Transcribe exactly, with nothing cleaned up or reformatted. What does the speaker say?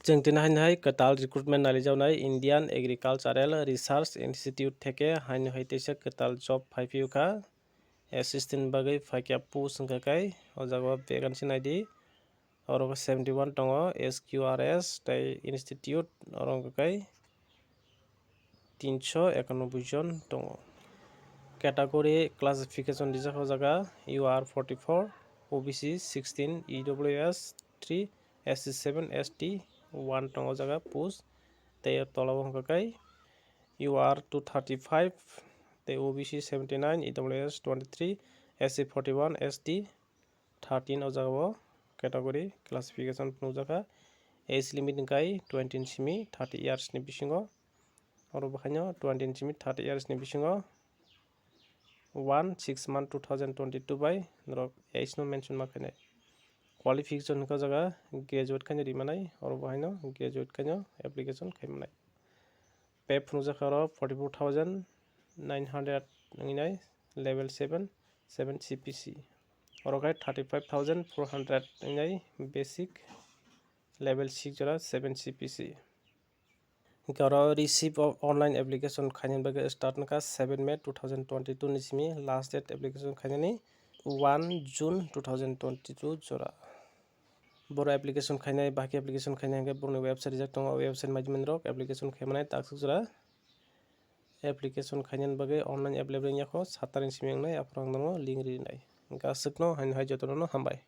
Chwng tini haino hai kwtal recruitment nalijaknai Indian Agricultural Research Institute theke haino hai teisa kwtal job phai phiyokha. Assistant bagwi phaikha post wngkha kai, o jaga o vacancy naidi. Oro khe seventy one tongo, S Q R S tei institute, oro wngkha kai tinso ekanoboi jon tongo. Category classification rijak o jaga, U R forty four, O B C sixteen, E W S three, S C seven, S T one tongo o jaga post. Tei o tola o wngkha kai U R two thirty five, tei O B C seventy nine, E W S twenty three, S C forty one, S T thirteen o jaga o category classification phunukjakha. Age limit wngkha twenty ni simi thirty years ni bisingo. Oro bo haino twenty ni simi thirty years ni bisingo one six month two thousand twenty two bai norok age no mention ma khainai. Qualification wngkha o jaga graduate khaino ri manai, oro bo haino graduate khaino application khai manai. Pay phunukjakha oro forty four thousand nine hundred wngwi nai, level seven, seven C P C. Oro khai thirty five thousand four hundred wngwi nai basic, level six jora seven C P C. Hwnkhe oro receive of online application khainani bagwi start wngkha seven May two thousand twenty two ni simi, last date application khainani one June two thousand twenty two jora. Boro application khainai, bahai khe application khainai hwnkhe borokni website rijak tongo, o website maidumani rok application khaimanai taksuk jora. Application khainani bagwi online available wngya kho, saat tarik ni simi wngnai, aphuru ang nono link rinai. Hwnkhe aswkno haino hai jotono hambai.